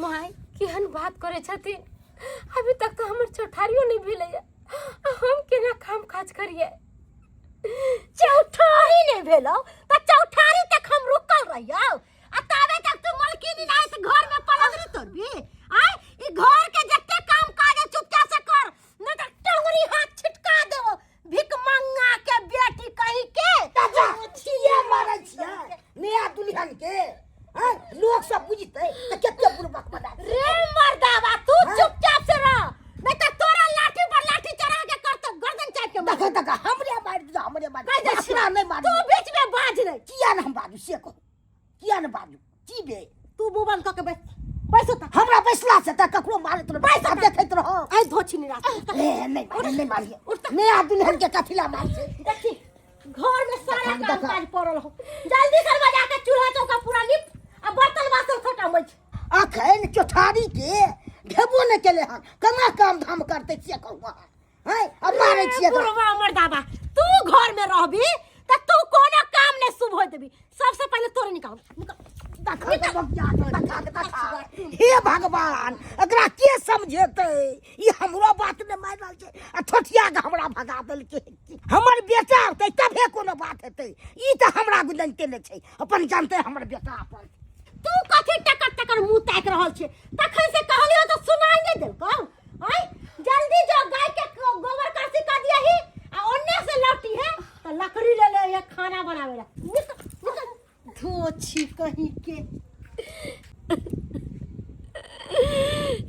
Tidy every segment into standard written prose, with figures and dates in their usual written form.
माय केहन बात करै छथिन अभी तक तऽ हमर चौठारियो नहि भेलैया आ हम केना काम काज करियै चौठारी नहि भेलौ तऽ चौठारी तक हम रुकल रहियौ आ ताबे तक तू मलकिनी नहि से घर में पलंगरी तोड़बी आय ई घर के जते काम काज है चुपचाप से कर नहीं तो टंगरी हाथ छिटका देबो भिख मंगा के बेटी कहीं के चाचा किया मारै छियै नया दुल्हन के हैं लोग सब बुझतै तऽ कते बुड़बक बना देतै। रे मर्दावा तू हाँ? चुपचाप से रह नहीं तो तोरा लाठी पर लाठी चढ़ा के करतो गर्दन चाट के मार देखो देखो हमरे मारि दियौ हमरे मारि कहि दै दियौ। छियौ। अपना नहि मारू तू बीच में बाज नहीं किया ने हम बाजू से कहू किया ने बाजू की बे तू मुंह बंद कऽ के बैस बैसो त हमरा बैसला से तऽ ककरो मारैत रह बैस आ देखैत रह आइ धोछि नहीं रास्ता ए नहीं मारी नहीं मारिए नया दुल्हन के कथिला मार छै देखी घर में सारा देखा, काम देखा। काज पड़ल हो जल्दी करवा जाके चूल्हा चौका पूरा नीप आ बर्तन बासन सबटा मज अखन चौठारी के भेबो नहि केले हन केना काम धाम करतै से कहू अहाँ हैं अब मारै छियै एकरा। बुढ़वा मर्दाबा तू घर में रहबी त तू कोनो काम नहीं शुभ होय देबी सबसे पहले तोरे निकाल निकाल। देखा के बगिया के देखा के देखा हे भगवान एकरा के समझेतै ई हमरो बात नहि मानि रहल छै आ ठोठिया के हमरा भगा देलकै हमर बेटा औतै तभे कोनो बात हेतै ई तऽ हमरा गुजनते नहि छै अपन जानतै हमर बेटा अपन तू कथी टकर टकर मुंह ताकि रहल छे तखन से कहलियो तो सुनाई नहीं देलकौ आय जल्दी जो गाय के गोबर करसी कर दिया ही आ ओन्ने से लौटी है तो लकड़ी ले ले ये खाना बनावे ला निकल निकल धोछी कहीं के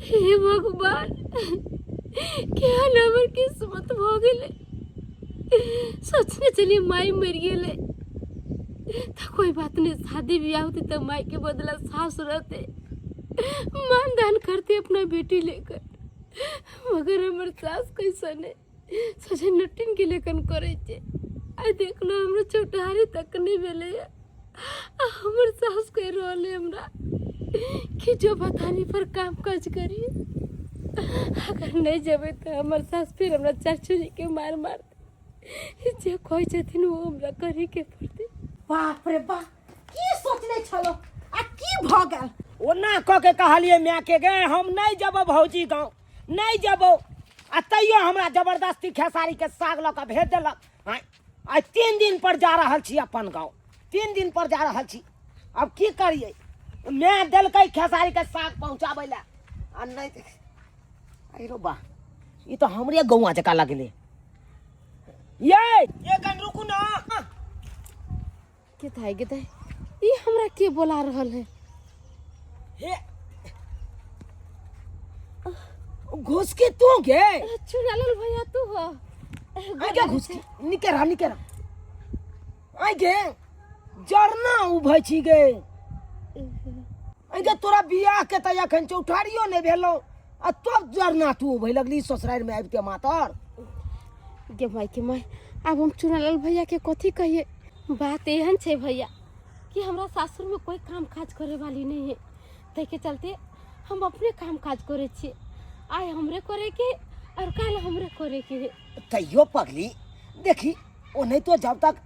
हे भगवान केहन हमर किस्मत भऽ गेलै सोचने छलियै माय मरि गेलै तऽ कोई बात नहीं शादी ब्याह होती तो माई के बदला सास रहते मान दान करते अपना बेटी लेकर मगर हमर सास कैसन है सोचे नटिन के लेखन करे छे आइ देखलो हमरा चौठारी तक नहीं भेलै आ हमर सास कहि रहल है हमरा कि जो बतानी पर काम काज करिए अगर नहीं जेबै तऽ हमर सास फिर हमरा चार छुरी के मार मारतै जे कहै छथिन ओ हमरा करैके पड़तै बाप रे बाप की सोचने छलो आ की भऽ गेल ओना कऽ के कहलियै मायके गे हम नहि जेबौ भौजी गाँव नहि जेबौ आ तैयो हमरा जबरदस्ती खेसारीके साग लऽ कऽ भेज देलक आँय आइ 3 दिन पर जा रहल छी अपन गाँव 3 दिन पर जा रहल छी अब की करियै माय देलकै खेसारीके साग पहुँचाबै लए आ नहि अरे बा ई तऽ हमरे गौआ जकाँ लगलै ये एक रुकू ना के थाई के थाई ई हमरा के बोला रहल है हे घुस के तू गे चुनालल भैया तू हो आइ के घुस के निके रह निके रह आइ गे जरना उभै छी गे आइ गे तोरा बियाह के तऽ एखन चौठारियो नहि भेलौ आ तब जरना तू उभै लगली ससुरारि मे आबि के मातर गे माय के माय आब हम चुनालाल भैया के कथी कहिए बात एहन छै भैया कि हमरा सासुर में कोई काम काज करे वाली नहीं है ताहि के चलते हम अपने काम काज करे छियै आइ हमरे करे के और काल हमरे करे के है तैयो पगली देखी ओनाहितो जब तक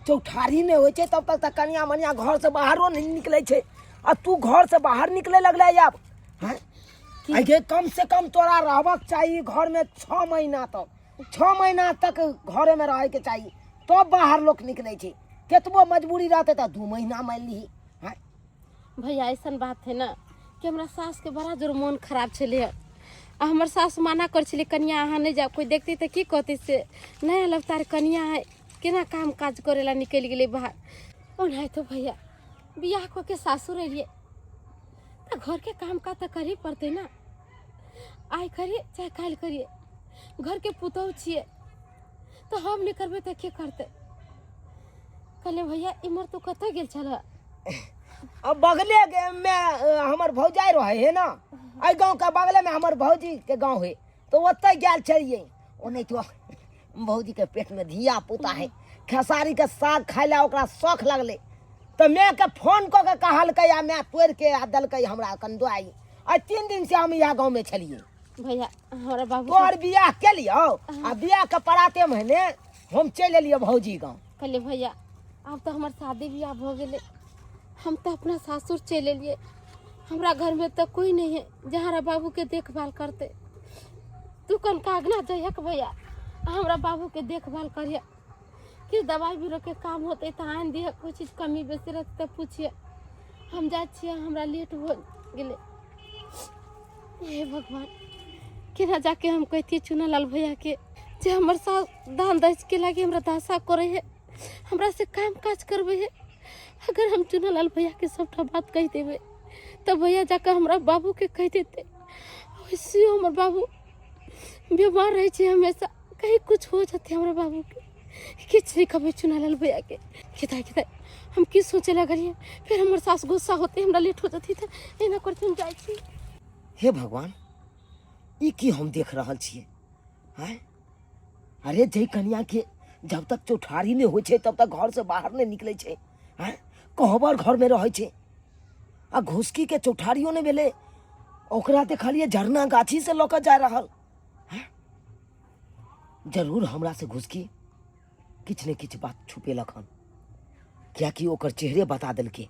चौठारी नहि होइ छै तब तक तऽ कनिया मनिया घरसँ बाहरो नहि निकलै छै आ तू घरसँ बाहर निकले लगलै आब हैं आइ गे कम से कम तोरा रहबक चाही घरमे 6 महीना तक 6 महीना तक घरेमे रहैके चाही तब बाहर लोक निकलै छै केतबो मजबूरी रहतै तऽ 2 महीना मानि लिही हैं भैया ऐसन बात है ना कि हमरा सासके बड़ा जोर मोन खराब छलै आ हमर सास मना कर छलै कनिया अहाँ नहि जाउ कोइ देखतै तऽ की कहतै से नया लवतार कनिया है केना काम काज करे ला निकलि गेलै बाहर ओनाहितो भैया बियाह कऽ के सासुर एलियै तऽ घरके काम काज तऽ करही पड़तै ने आइ करियै चाहे काल्हि करियै घरके पुतोहु छियै तऽ हम नहि करबै तऽ के करतै कहलियै भैया इम्हर तू कतऽ गेल छलह अब बगले में हमर भौजाई रहे है ना एहि गाँव के बगले में हमर भौजी के गाँव है तो ओतऽ गेल छलियै ओनाहितो भौजी के पेट में धिया पुता है खेसारी के साग खाय ला ओकरा शौख लगलै तऽ माय के फोन कऽ के कहलकै आ माय तोड़ि के आ देलकै हमरा कन दुआई आइ 3 दिन से हम इएह गाँव में छलियै भैया हमरा बाबू तोहर बियाह केलियौ आ बियाह के पराते महीने हम चलि एलियै भौजी गाँव कहलियै भैया आब तऽ हमर शादी बियाह भऽ गेलै हम तऽ अपना सासुर चलि एलियै हमरा घरमे तऽ कोइ नहि है जे हमरा बाबूके देखभाल करतै। तू कनका अगना जइहक भैया, आ हमरा बाबूके देखभाल करिहे। कि दवाइ बीरोके काम होतै तऽ आनि दिहे, कोइ चीज कमी बेसी रहतै तऽ पूछिए। हम जाइ छियै, हमरा लेट हो गेलै। हे भगवान, केना जाके हम कहितियै चुनालाल भैयाके जे हमर सास दान दहेजके लागि हमरा दासा करै है, हमरा से काम काज करबै है। अगर हम चुनालाल भैयाके सबटा बात कहि देबै तऽ भैया जाकऽ हमरा बाबूके कहि देतै। वैसे हमर बाबू बीमार रहै छै हमेशा, कहीं कुछ हो जेतै हमरा बाबूके। किछु नहि कहबै चुनालाल भैयाके। खेताइ खेताइ हम की सोचे लगलियै, फेर हमर सास गुस्सा होतै, हमरा लेट हो जेतै, तऽ एना करते हम जाइ छी। हे भगवान, ई की हम देख रहल छियै? आँय, अरे जै कनिया के जब तक चौठारी नहि होइ छै तब तक घर से बाहर नहि निकलै छै। आँय, कहबर घर में रहै छै, आ घुसकी के चौठारियो नहि भेलै, ओकरा देखलियै झरना गाछी से लऽ कऽ जा रहल। आँय, जरूर हमरा से घुसकी किछु ने किछु बात छुपेलक हन, कियाकि ओकर चेहरे बता देलकै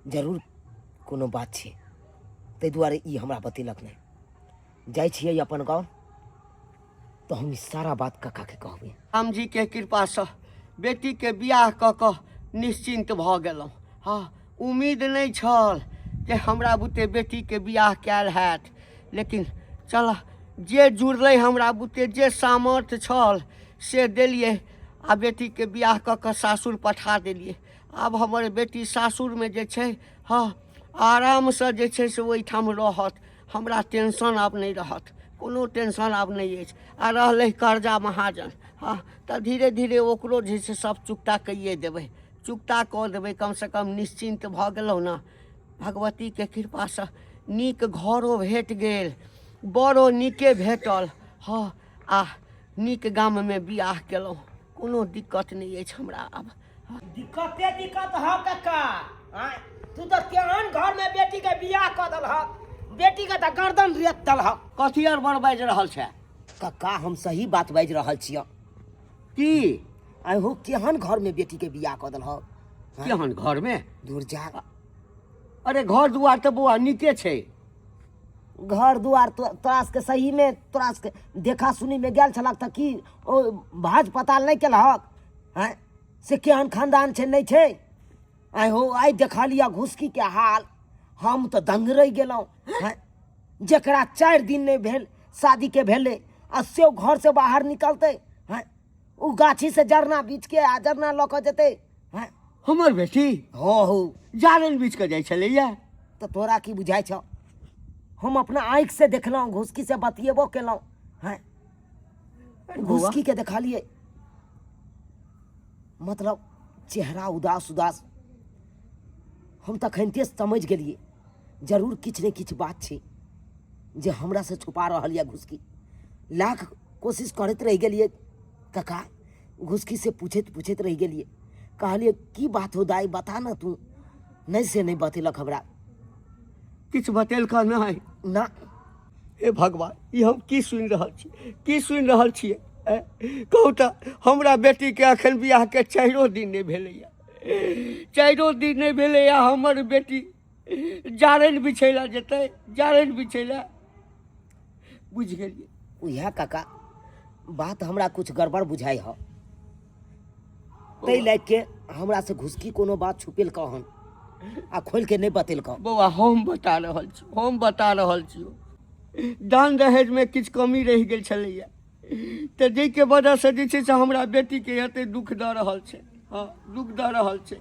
जरूर कोनो बात छै, ताहि दुआरे ई हमरा बतेलक नहि। जाइ छियै अपन गाँव तऽ हम ई सारा बात काकाके कहबै। रामजीके कृपासँ बेटीके बियाह कऽ कऽ निश्चिन्त भऽ गेलहुँ। हँ, उम्मीद नहि छल जे हमरा बुते बेटीके बियाह कयल हैत, लेकिन चल जे जुड़लै हमरा बुते, जे सामर्थ्य छल से देलियै आ बेटीके बियाह कऽ कऽ सासुर पठा देलियै। आब हमर बेटी सासुरमे जे छै, हँ, आरामसँ जे छै से ओहिठाम रहत। हमरा टेंशन आब नहि रहत, कोनो टेंशन आब नहि अछि। आ रहलै कर्जा महाजन, हँ, तऽ धीरे धीरे ओकरो जे छै सब चुकता कैए देबै, चुकता कऽ देबै। कमसँ कम निश्चिन्त भऽ गेलहुँ ने। भगवतीके कृपासँ नीक घरो भेट गेल, बड़ो नीके भेटल, हँ, आ नीक गाममे बियाह केलहुँ। कोनो दिक्कत नहि अछि हमरा आब। दिक्कते दिक्कत ह कक्का। आँय, तू तऽ केहन घर में बेटी के बियाह कऽ देलहक, बेटी के तऽ गर्दन रेत देलहक। कथी आर बड़ बाजि रहल छै? कक्का, हम सही बात बाजि रहल छियह। की आइ हो, केहन घर में बेटी के बियाह कऽ देलहक? आँय? केहन घर में? दूर जा। अरे घर दुआर तऽ बौआ नीके छै। घर दुआर तोरा सबके सही में तोरा सबके देखा सुनी में गेल छलक तऽ की ओ भाज पताल नहि केलहक? आँय, से केहन खानदान छै नहि छै? आइ हो, आइ देखलियै घुसकी के हाल, हम तऽ दंग रहि गेलहुँ। आँय, जकरा 4 दिन नहि भेल शादी के भेलै आ से ओ घर से बाहर निकलतै? आँय, ओ गाछी से जरना बीछ के आ जरना लऽ कऽ जेतै? आँय, हमर बेटी? हँ हौ। जारनि बीछ कऽ जाइ छलैया? तऽ तोरा की बुझाइ छौ? हम अपना आँखि से देखलहुँ, घुसकी से बतियेबो केलहुँ। आँय, घुसकी के देखलियै, मतलब चेहरा उदास उदास। हम तखनते समझि गेलियै जरूर किछु ने किछु बात छै जे हमरा से छुपा रहल यऽ घुसकी। लाख कोशिश करैत रहि गेलियै कका, घुसकी से पूछैत पूछैत रहि गेलियै। कहलियै की बात हो दाइ, बता न तू। नहि से नहि बतेलक हमरा। किछु बतेलक नहि? ना। हे भगवान, ई हम की सुनि रहल छी, की सुनि रहल छियै? कहू तऽ, हमरा बेटीके अखन बियाहके 4 दिन नहि भेलैया, 4 दिन नहि भेलैया, हमर बेटी जारनि बिछै लए जेतै, जारनि बिछै लए? बुझि गेलियै। उएह काका, बात हमरा कुछ गड़बड़ बुझाइ ह, ताहि लए के हमरा से घुसकी कोनो बात छुपेलकऽ हन आ खोलि के नहि बतेलकऽ। बौआ, हम बता रहल छी, हम बता रहल छी। दान दहेजमे किछु कमी रहि गेल छलैया, तऽ जाहिके वजहसँ जे छै से हमरा बेटीके एते दुख दऽ रहल छै। हँ, दुख दऽ रहल छै,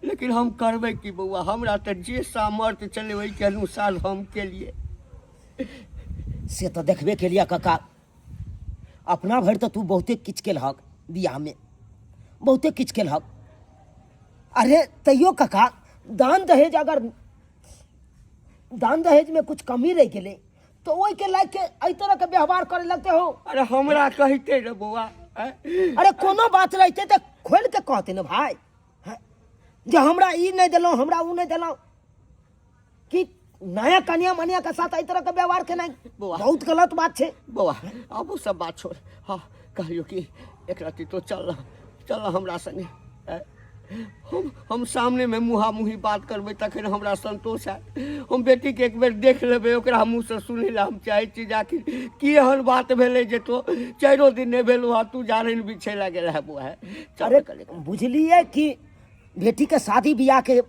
लेकिन हम करबै की बौआ? हमरा तऽ जे सामर्थ्य छलै ओहिके अनुसार हम केलियै। से तऽ देखबे केलियै काका, अपना भरि तऽ तू बहुते किछु केलहक बियाहमे, बहुते किछु केलहक। अरे तैयो काका, दान दहेज अगर दान दहेजमे कुछ कमी रहि गेलै तऽ ओहिके लागि के एहि तरहके व्यवहार करे लगते हो? अरे हमरा कहिते रे बौआ। अरे कोनो बात रहिते तऽ खोलि के कहते ने भाय, हैं? जे हमरा ई नहि देलहुँ, हमरा ओ नहि देलहुँ, कि नया कनिया मनिया के साथ एहि तरह के व्यवहार केनाइ बौआ। बहुत गलत बात छै। बौआ, आब ओ सब बात छोड़। हँ, कहलियौ कि एक रत्ती तो चल, चल हमरा संगे। हम सामनेमे मुँहा मुँही बात करबै तखन हमरा संतोष हैत। हम बेटीके एक बेर देख लेबै, ओकरा मुँहसँ सुनै लए हम चाहै छी जे आखिर की एहन बात भेलै जे तो 4 दिन नहि भेलौ हँ, तू जारनि बिछै लए गेल है बौआ। अरे बुझलिए कि बेटी के शादी बियाह के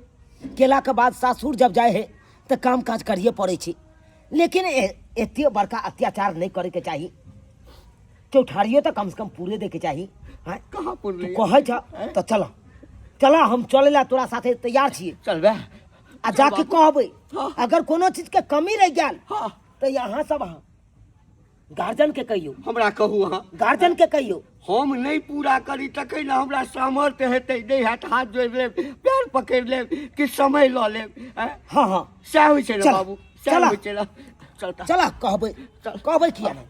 केला के बाद सासुर जब जाए है तो काम काज करिए पड़े छै, लेकिन एते बड़का अत्याचार नहीं करे के चाही। चौठारियो तो कम से कम पूरे दे के चाही। हाँ? कहाँ पुरलै? तू कहै छ तो चल चल, हम चले ला तोरा साथे तैयार छियै। चलबे आ जाके कहबै, हाँ। अगर कोनो चीज के कमी रह गेल हाँ। तो यहाँ सब अहाँ गार्जियन के कहियो। हमरा कहू अहाँ। गार्जियन के कहियो। हम नहीं पूरा करी तखन ने हमरा सामर्थ्य हेतै, नहीं हैत हाथ जोड़ि लेब, पैर पकड़ि लेब कि समय लऽ लेब। आँय? हाँ, हाँ। सएह होइ छै ने चल, बाबू, सएह चल। होइ छै ने। चल तऽ। चल, कहबै, चल। कहबै किया नहि?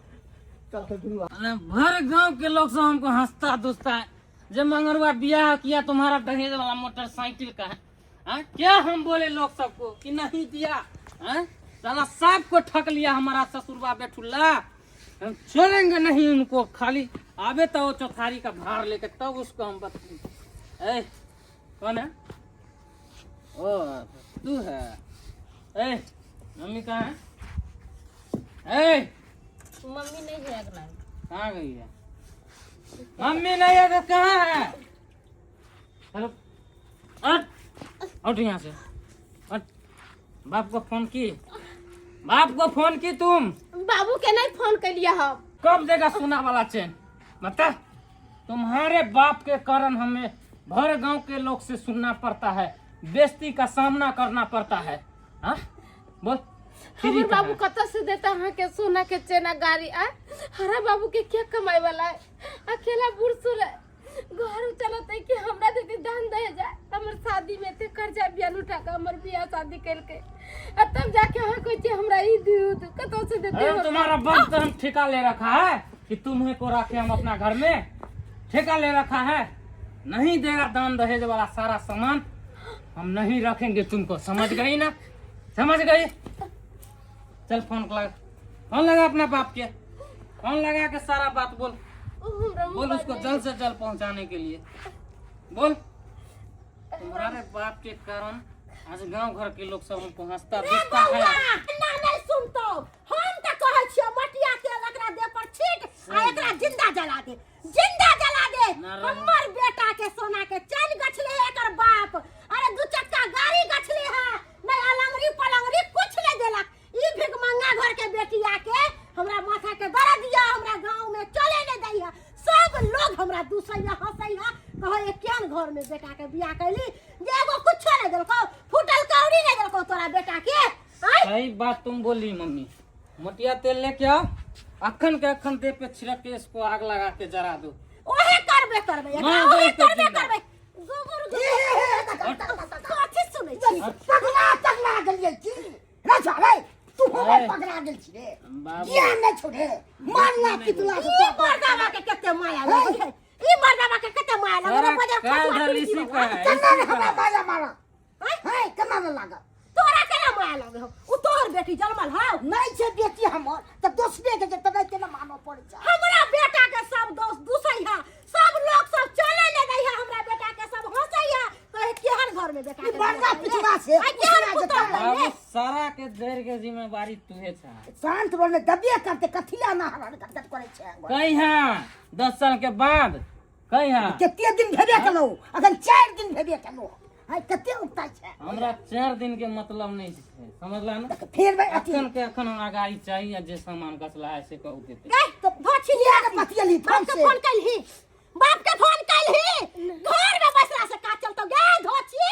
चल तऽ दुनू। अरे भर गांव के लोग सब हमको हंसता दुसता है जब मंगरुआ ब्याह किया तुम्हारा दहेज वाला मोटरसाइकिल का है। हाँ? क्या हम बोले लोग सबको कि नहीं दिया? हाँ? साला सबको ठक लिया हमारा ससुरबा बेठुल्ला। हम छोड़ेंगे नहीं उनको, खाली आवे तो वो चौथारी का भार लेके तब उसको हम बता। ए कौन है? ओ तू है। ए मम्मी कहाँ है? ए मम्मी नहीं है अगला। कहाँ गई है मम्मी? नहीं है तो कहाँ है? हेलो, हट हट यहाँ से हट। बाप को फोन की, बाप को फोन की तुम? बाबू के नहीं फोन कर लिया हम। कब देगा सोना वाला चेन? बता, तुम्हारे बाप के कारण हमें भर गांव के लोग से सुनना पड़ता है, बेइज्जती का सामना करना पड़ता है। हाँ बोल। हमर बाबू कत से देता अहाँ के सोना के चेना गाड़ी? आ हरा बाबू के क्या कमाए वाला है? अकेला बूढ़ सूढ़ है, घर चलत है कि हमरा देती दान दे जाए? हमर शादी में ते कर्जा बियान उठा के हमर बियाह शादी करके आ तब जाके अहाँ कहै छी हमरा ई दूध कत से देते? अरे तुम्हारा बाप तो हम ठेका ले रखा है कि तुम्हें को रखे हम अपना घर में, ठेका ले रखा है। नहीं देगा दान दहेज वाला सारा सामान, हम नहीं रखेंगे तुमको, समझ गई ना? समझ गई? चल फोन लगा, फोन लगा अपना बाप के, फोन लगा के सारा बात बोल, बोल उसको जल्द से जल्द पहुंचाने के लिए बोल। तुम्हारे बाप के कारण आज गांव घर के लोग सब हमको हंसता दुसता है। ना नहीं सुनतो हम त कहै छियो मटिया तेल एकरा देह पर छीट आ एकरा जिंदा जला दे, जिंदा जला दे। हमर बेटा के सोना के चैन गछले है एकर बाप। अरे दू चक्का गाड़ी गछले है, नहीं अलंगरी पलंगरी कुछ नहीं देलक। ई भिखमंगा घर के बेटिया के हमरा माथा के दर्द दिया, हमरा गांव में चले नहीं दैया। सब लोग हमरा दूसैया हंसैया, कहै केहन घर में बेटा के बियाह कैली जे एगो कुछो नहीं देलकौ, फूटल कौड़ी नहीं देलकौ तोरा बेटा के। सही बात तुम बोली मम्मी। मोटिया तेल लेके आओ, अखन के अखन देह पे छिड़क के इसको आग लगा के जरा दो। ओहे करबे करबे, ओहे करबे करबे। गोबर कथी सुनै छी? पगला तगला गेलियै की रे? छाड़े तू हमर पगला गेल छी रे? ज्ञान नहीं छोड़े, मारला पिटला से ई मर्दावा के कते माया लगै है, ई मर्दावा के कते माया लगै है। बजर काल धल इसी का है। केना ने हमरा माया मारा है, केना ने लागल तोरा? केना माया लगे हो? उ तोहर बेटी जन्मल हौ? नहीं छै बेटी हमर त दोसरे के जे तनै केना मानऽ पड़ै छै। हमरा बेटा के सब दोस्त दुसै है, सब लोग सब चले ले गई है, हमरा बेटा के सब हंसै है, कहे केहन घर में बेटा के बड़का पिछवा से आ केहन पुतोह। बाबू सारा के जड़ के जिम्मेवारी तुहे छा। शांत रहने दबिए करते, कथी ला ना हरण गटगट करै छै? कहीं हाँ 10 साल के बाद कहीं हाँ। कते दिन भेबे केलौ? अखन 4 दिन भेबे केलौ है, कते उगता छै? हमरा 4 दिन के मतलब नहीं छै, समझला ना? फिर भाई अखन के अखन हमरा गाड़ी चाहिए, जे सामान गछला है से कहू देते। गए तो धोछी किया के पतियली? बाप के फोन कैलही, बाप के फोन कैलही? घर में बैसला से का चलतो गे धोछी?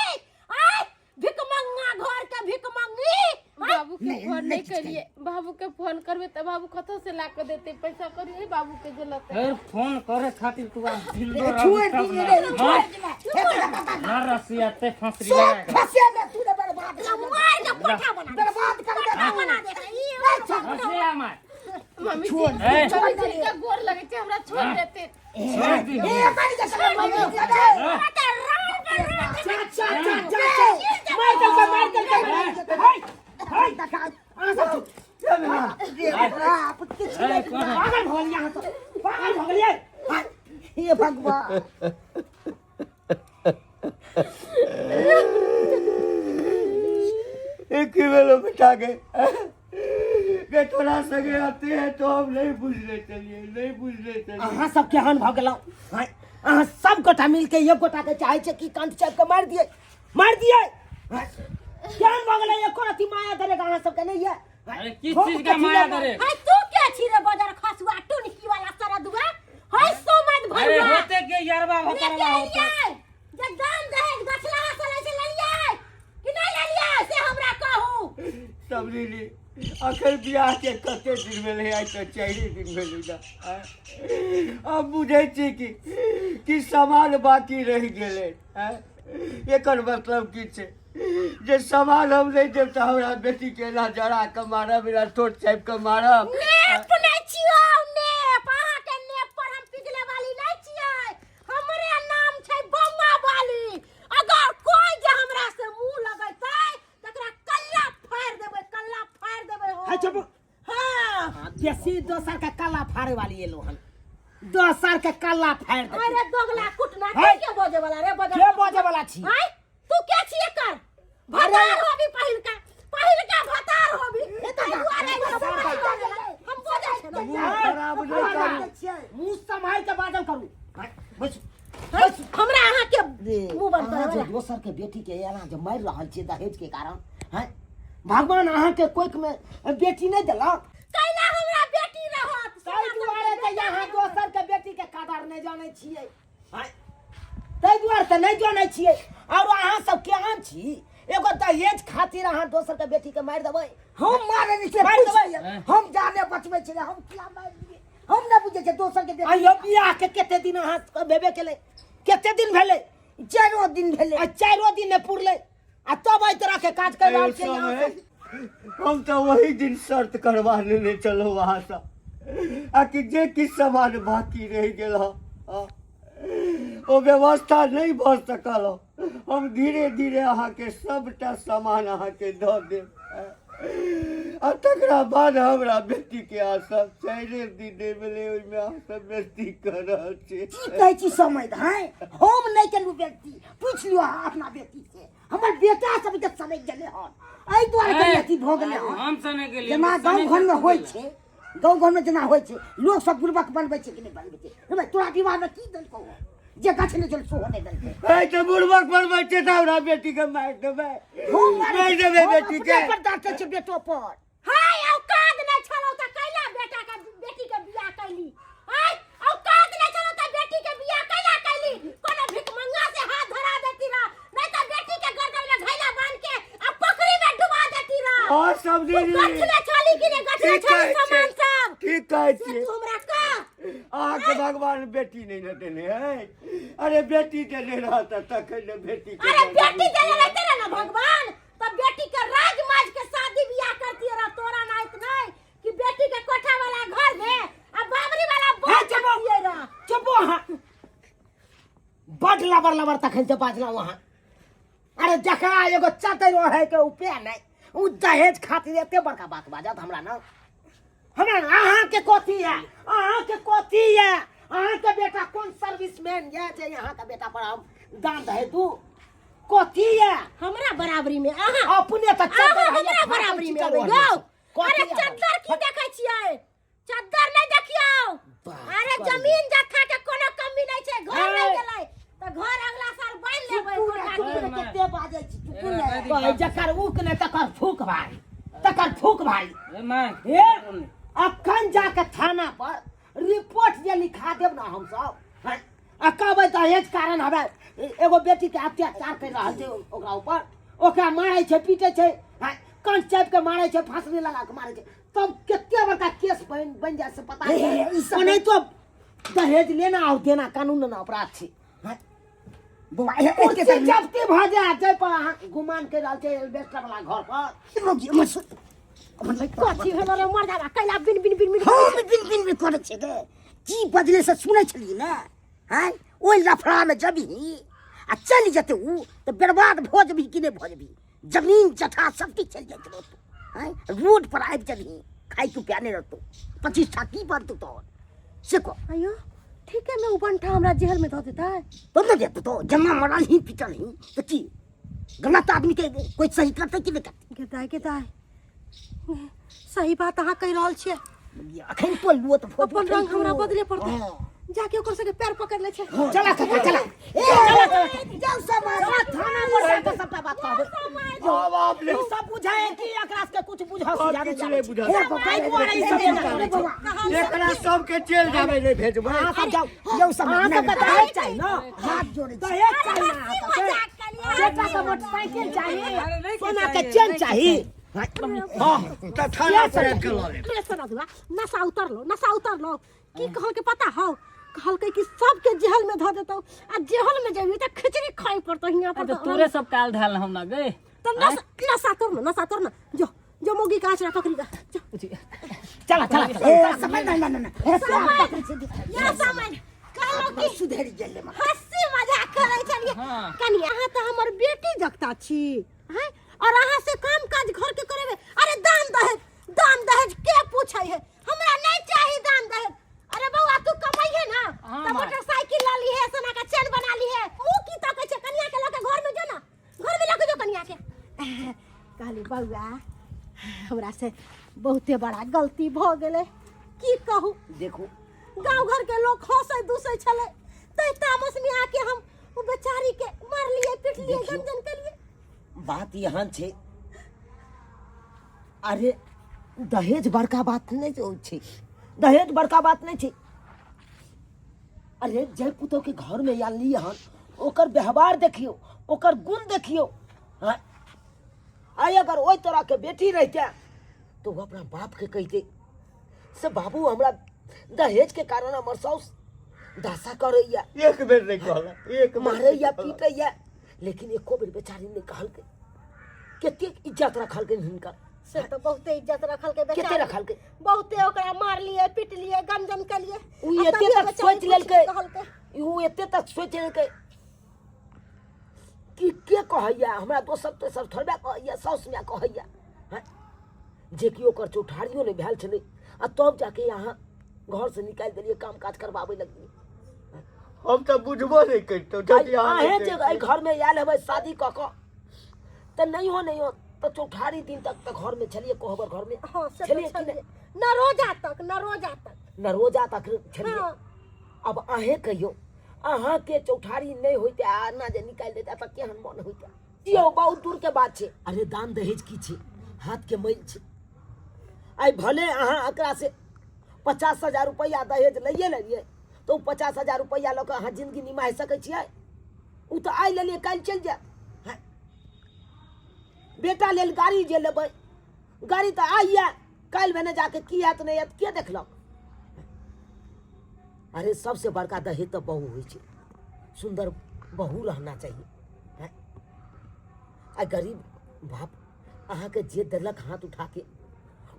आय भिखमंगा घर के भिखमंगी। बाबू के फोन नहीं करिए। बाबू के फोन करबे त बाबू कतौ से ला के देते पैसा? करिए बाबू के जलते। फिर फोन करे खातिर तू आज जिंदो छोड़ दी रे, छोड़ दी ना रसिया ते फंसरी सब लगा के। फंसे में तू ने बर्बाद कर, मार के पट्ठा बना दे, बर्बाद कर दे, पट्ठा बना दे ई। फंसिया मार मम्मी छोड़ जी, ए। मम्मी जी के गोर लगे छै, हमरा छोड़ देते। छोड़ दी। ए पानी के समय में चा चा चा चा मार दल के, मार दल के, हाय हाय देखा आ सब रे बाप किछ। ए, कौन है? पागल भऽ गेलियै अहाँ सब, पागल भऽ गेलियै। हे भगवान। की भेलो बेटा के के तोरा संगे आते हैं तो हम नहीं बुझले चलिए नहीं बुझले चलिए। अहाँ सब केहन भऽ गेलहुँ आँय? अहाँ सब गोटा मिलके एक गोटा के चाहै छै कि कंठ चापि के मारि दियै, मारि दियै। आँय? केहन भऽ गेलै? एको रति माया दरेगा अहाँ सबके नहि यऽ? अरे किस चीज का माया करे? हाय, तू के छी रे बजर खसुआ टुनकी वाला सरदुआ? हाय सोमद अरे भरुआ होते के यारबा लेके भतरवा होते। एलियै जे दाम दहेज गछला से लै छै, लेलियै कि नहि लेलियै से हमरा कहू। समझली, अखन बियाह के कते दिन भेलै? आइ तऽ 4 दिन भेलै ने। आँय? हम बुझै छी कि सामान बाकी रहि गेलै। आँय? एकर मतलब की छै जे सामान हम नहि देब तऽ हमरा बेटी के एना जरा कऽ मारब, एना ठोर चापि कऽ मारब। नेप नहि छियौ नेप, अहाँके नेप पर हम पिघले वाली नहि छियै। हमरे नाम छै बम्मा वाली। अगर कोई जे हमरा से मुंह लगेतै तकरा कल्ला फाड़ि देबै, कल्ला फाड़ि देबै हम। है चुप। हाँ। हाँ, बेसी दोसर के कल्ला फाड़े वाली एलो हन, दोसर के कल्ला फाड़ दे। अरे दोगला कुटना, है। के बजे वाला रे बजे? के बजे वाला छी? आय तू के छी? एकर भतार होबी, पहिलका पहिलका भतार होबी, ताहि दुआरे ई सब हम बजै छै ने। मुँह खराब नहि करू। मुँह सम्हारि के बाजल करू। हाँ, बैसू। है, हमरा अहाँ के मुंह बंद अहाँ करे जे वाला। दोसर के बेटी के एना जे मारि रहल छियै दहेज के कारण हैं, भगवान अहाँ के कोख में बेटी नहि देलक? कैला हमरा बेटी रहत? ताहि दुआरे तऽ यहाँ दोसर के बेटी के कदर नहि जानै छियै हैं, ताहि दुआरे तऽ नहि जानै छियै। आओर अहाँ सब केहन छी? एगो दहेज खातिर अहाँ दोसर के बेटी के मारि देबै? हम मारे नहि छियै, मारि पूछि देबै। लिअ। हम जाने बचबै छियै, हम किया मारि दियै? हम नहि बुझै छियै दोसर के बेटी। आइयो बियाह के कते दिन अहाँ भेबे केलै? कते दिन भेलै? 4 दिन भेलै। आ 4 दिन नहि पुरलै आ तब एहि तरह के काज कर रहल छियै अहाँ सब। हम तऽ वही दिन शर्त करवा लेने चलो वहाँ से आ कि जे किछु सामान बाकी रहि गेल हँ, हँ, ओ व्यवस्था नहि भऽ सकल हँ। हम धीरे धीरे अहाँके सबटा सामान अहाँके दऽ देब आ तकरा बाद हमरा बेटीके अहाँ सब 4 दिन नहि भेलै ओहिमे अहाँ सब बेइज्जती कऽ रहल छी। की कहै छी समय? हैं, हम नहि केलहुँ बेइज्जती। पूछि लियौ अहाँ अपना बेटी से। हमर बेटा सब के सनकि गेलै हन, एहि दुआरे कनि अथी भऽ गेलै हन। हम सने गेलियै। जेना गाँव घरमे होइ छै, गाँव घरमे जेना होइ छै, लोक सब बुड़बक बनबै छै कि नहि बनबै छै? रे भाइ, तोरा विवाहमे की देलकौ हन? जे गाछ नहि छल सेहो नहि देलकै। ऐ तऽ बुड़बक बनबै छै तऽ हमरा बेटीके मारि देबै? हम मारै मारि देबै हम बेटीके? अपने पर डाँटै छै बेटो पर। हाय, औकात नहि छलौ तऽ कैला बेटा के बेटी के बियाह कैली? हाय, औकात नहि छलौ तऽ बेटी के बियाह कैला कैली? कोनो भिखमंगा से हाथ धरा देती रह, नहीं तऽ बेटी के गर्दन में घैला बांध के आ पोखरी में डुबा देती रह। हाँ सब तू दीदी गछले छली कि नहि गछले ठीक छली कहै सामान छियै, सब? ठीक कहै से छियै। तू हमरा कह। अहाँके भगवान बेटी नहि ने देने है? अरे बेटी देने रहत तखन ने बेटी के अरे बेटी देने रहते रहे ना भगवान तब बेटी के राज माज के शादी बियाह करती रह। तोरा नाइत नहीं कि बेटी के कोठा वाला घर में आ बाबरी वाला हे, बोल चुप। चुप रह। चुप अहाँ, बड लबर लबर तखन से बाजलहुँ अहाँ। अरे जकरा एगो चतरि ओढ़े के उपाय नहि, ओ दहेज खातिर एते बड़का बात बाजत हमरा न? हमरा न, अहाँके कथी है? अहाँके कथी है? अहाँके बेटा कोन सर्विसमैन यऽ जे अहाँके बेटा पर हम दान दहेज दू? कथी है हमरा बराबरी में अहाँ? अपने तऽ चद्दर अहाँ हैया, हमरा फाटल बराबरी में चिटल अबै ओढ़ने यौ? छी। कथी अरे है? चद्दर की देखै छियै? चद्दर नहि देखियौ। बाप अरे रे। जमीन जत्था के कोनो कमी नहि छै। घर हे। रहि गेलै तऽ घर अगला साल बनि लेबै। चुप कोठा ने, के। चुप ने, कते बाजै छी, चुप ने। कहै जकर ऊक नहि तकर फूक भारी, तकर फूक भारी। ए माय। हे, अखन जाके थाना पर रिपोर्ट जे लिखा देब ना हमसब हैं, आ कहबै दहेज कारण हवे एगो बेटी के अत्याचार कर रहल छै, ओकरा ऊपर ओकरा मारै छै, पीटै छै हैं, कंठ चापि के मारै छै, फांसली लगा के मारै छै, तब कते बड़का केस बन बन जाय से पता हे, हे, नहीं। हे, ई सब- ओनाहितो दहेज लेना और देना कानूनन अपराध छै हैं। बौआ, हे, एके कुर्सी साइड जब्ती भऽ जायत जाहि पर अहाँ गुमान करि रहल छै एल्बेस्टर वाला घर पर। रोकी, हमर सुन- हमर लाइट पर- कथी भेलो रे मर्दाबा? कैला बिन बिन बिन बिन? हम बिन बिन बिन करै छियै गे? की बजले से सुनै छलियै ने? हैं, ओहि लफड़ामे जबही आ चलि जेतै उ तऽ बर्बाद भऽ जेबही कि नहि भऽ जेबही? जमीन जथा सब किछु चलि जाइत रहतौ। हैं, रोड पर आबि जेबही, खाइके उपाय नहि रहतौ, 25 टा की बनतौ तोहर से कह। अयो, ठीक है, मैं उबंठा हमरा जेहल में धऽ देतै तब ने देतौ तो जमा मरल ही पिटल ही तऽ की गलत आदमी के कोई सही करतै कि नहि करतै? गे दाइ, गे दाइ, सही बात अहाँ कहि रहल छियै। अखन तो लुओ तऽ अपन रंग हमरा बदले पड़तै, जाके ओकर सबके पैर पकड़ ले छै। चला काका, चला। चला चला, जाउ समाज चला, थाना पर जाके सबटा बात कहबै। आब आप ले ई सब बुझाए कि एकरा सबके कुछ बुझा सुझा किछु नहि नहि बुझा बुझल। हे बौआ, एहि दुआरे ई सब एना करै छै। एकरा सबके जेल जाबै नहि भेजबै। अहाँ सब जाउ। यौ समाज, अहाँ सबके दहेज चाही ने? हाथ जोड़ै छी। दहेज चाही ने अहाँ सबके? बेटा के मोटरसाइकिल चाही, सोना के चेन चाही। हँ, तऽ थाना पर आबि कऽ लऽ लेब। रे सोना, नशा उतरलो, नशा उतरलो। की कहलकै पता हौ? कहलकै कि सबके जेहल में धऽ देतौ, आ जेहल में जेबही तऽ खिचड़ी खाइ पड़तौ हियाँ पर। तो तोरे सब काल धाल हम ना गए। तऽ नशा, नशा तोड़ ना, नशा तोड़ ना। जो जो, मौगी का आचरा पकड़ी गा, जो। चला चला। ए समय, नहीं नहीं नहीं, ए पकड़ै छी। या सामान कहलो कि सुधरि गेलै माँ। हंसी मजाक करै छलियै। हाँ। कनि अहाँ तऽ हमर बेटी जगता छी हैं, और अहाँ से काम काज घर के करेबे। अरे दान दहेज, दान दहेज के पूछै है? हमरा नहीं चाही दान दहेज। अरे बौआ, तू कमाई है ना हाँ, त माँ। मोटरसाइकिल ल ली है, सोना का चैन बना ली है। मुंह की तकै छै? कनिया के लके घर में जो ना, घर में लके जो कनिया के। कहली बौआ, हमरा से बहुते बड़ा गलती भ गेलै, की कहू। देखू, गांव घर के लोग हंसै दूसै छलै, तै तामस में आके हम ओ बेचारी के मारलिए पिटलिए, देखियौ। गंजन केलिए। बात यहाँ छै, अरे दहेज बड़का बात नहि होइ छै, दहेज बड़का बात नहि छै। अरे जय पुतोह के घर में आनलियै हन, ओकर व्यवहार देखियौ, ओकर गुण देखियौ। हाँ, आइ अगर ओहि तरह के बेटी रहिते तो ओ अपना बाप के कहिते से बाबू, हमरा दहेज के कारण हमर साउस दशा करैया। एक बेर नहि कहलक, एक बेर मारैया पीटैया, लेकिन एको बेर बेचारी नहि कहलकै। कतेक इज्जत रखलकै हिनकर। से तऽ बहुते इज्जत रखलकै कते बेचारी। रखलकै? बहुते ओकरा मारलिए पिटलिए, गंजन केलिए, उ आ एते तभियो तक बेचारी सोचि कुछ लेलकै। कहलकै। ओ एते तक सोचि लेलकै कि के कहैया हमरा, दोसर तेसर थोड़बे कहैया, साउस माय कहैया। हैं? जे कि ओकर चौठारियो नहि भेल छलै, आ तब जाके यहाँ घरसँ निकालि देलियै, काम काज करबाबै लगलियै। हम तऽ बुझबो नहि करितहुँ यदि अहाँ अहें नहि जे करितियै। एहि घरमे आयल हेबै शादी कऽ कऽ, तऽ नहि हो, नहि हो तऽ चौठारी दिन तक तऽ घरमे छलियै, कोहबर घरमे। हाँ, से तऽ छलियै कि छलियै नहि? न रोजा तक, न रोजा तक। न रोजा तक छलियै। हाँ। अब अहें कहियौ, अहाँके चौठारी नहि होइते आ एना जे निकालि देते तऽ केहन मन होइते? यौ, बहुत दूर के बात छै। अरे दान दहेज की छै? हाथ के मैल छै। आइ भले अहाँ एकरा से 50,000 रुपैआ दहेज लैए लेलियै, तऽ ओ 50,000 रुपैआ लऽ कऽ अहाँ जिंदगी निमाहि सकै छियै? ओ तऽ आइ लेलियै, काल्हि चलि जायत। हँ, बेटा लेल गाड़ी जे लेबै, गाड़ी तऽ आइ यए, काल्हि भेने जाके की हैत नहि हैत, के देखलक? अरे सबसे बड़का दहेज तऽ बहू होइ छै। सुन्दर बहू रहना चाहिए। हैं? आ गरीब बाप अहाँके जे देलक हाथ उठाके,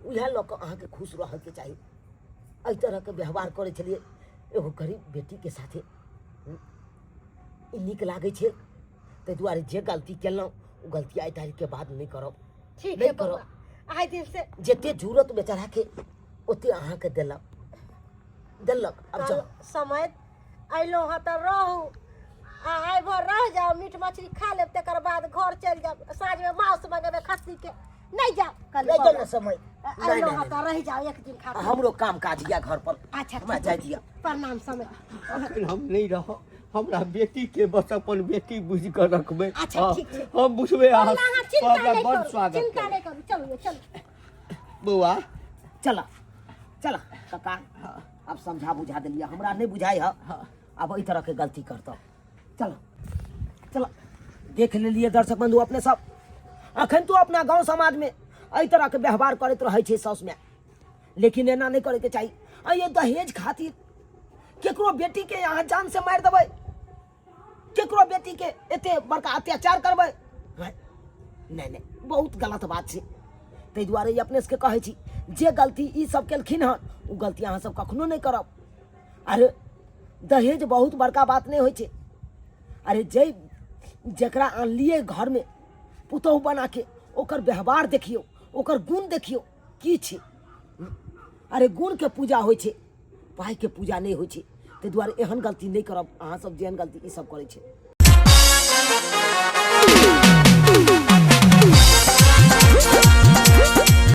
उएह लऽ कऽ अहाँके खुश रहऽके चाही। एहि तरहके व्यवहार करै छलियै एगो गरीब बेटीके साथे, ई नीक लागै छै? ताहि दुआरे जे गलती केलहुँ, ओ गलती आइ तारीखके बाद नहि करब। ठीक नहि है बौआ, करब। आइ दिन से जते जरूरत बेचाराके ओते अहाँके देलक, देलक। अब जाउ। समय अयलहुँ हँ तऽ रहू, आ आइ भर रह जाउ, मीट मछली खा लेब, तकर बाद घर चलि जायब। साँझमे मांस मंगेबै खस्सीके। नहि जाउ? कहली नहि बौआ, जाउ ने समय नहि। अयलहुँ नहि हँ तऽ रहि जाउ एक दिन खा। हमरो काम काज यऽ घर पर। अच्छा, हमरा ठीक। जाय दिअ। प्रणाम समय। अखन हम नहि रहब, हमरा बेटी के बस अपन बेटी बुझि कऽ रखबै। अच्छा, हाँ, ठीक छै। हम बुझबै अहाँ। अहाँ चिंता हमरा नहि बड़ करू, स्वागत चिंता करब। नहि करू। चलू ये, चलू। बौआ। चला चला काका, अब समझा बुझा देलियै, हमरा नहि बुझाइ है अब एहि तरहके गलती करतौ। चल चल। देख लेलियै दर्शक बंधु अपने सब, अखन तो अपना गांव समाज में एहि तरहके व्यवहार करैत रहै छै साउस माय, लेकिन एना नहि करैके चाही। आ ये दहेज खातिर केकरो बेटी के अहाँ जान से मारि देबै, केकरो बेटी के एते बड़का अत्याचार करबै, नहि नहि, बहुत गलत बात छै। ताहि दुआरे ई अपने सबके कहै छी, जे गलती ई सब केलखिन हन, ओ गलती अहाँ सब कखनो नहि करब। अरे दहेज बहुत बड़का बात नहि होइ छै। अरे जे जकरा आनलियै घरमे पुतहु बनाके, ओकर व्यवहार देखियौ, ओकर गुण देखियौ की छै। अरे गुणके पूजा होइ छै, पाइके पूजा नहि होइ छै। ताहि दुआरे एहन गलती नहि करब अहाँ सब, जेहन गलती ई सब करै छै।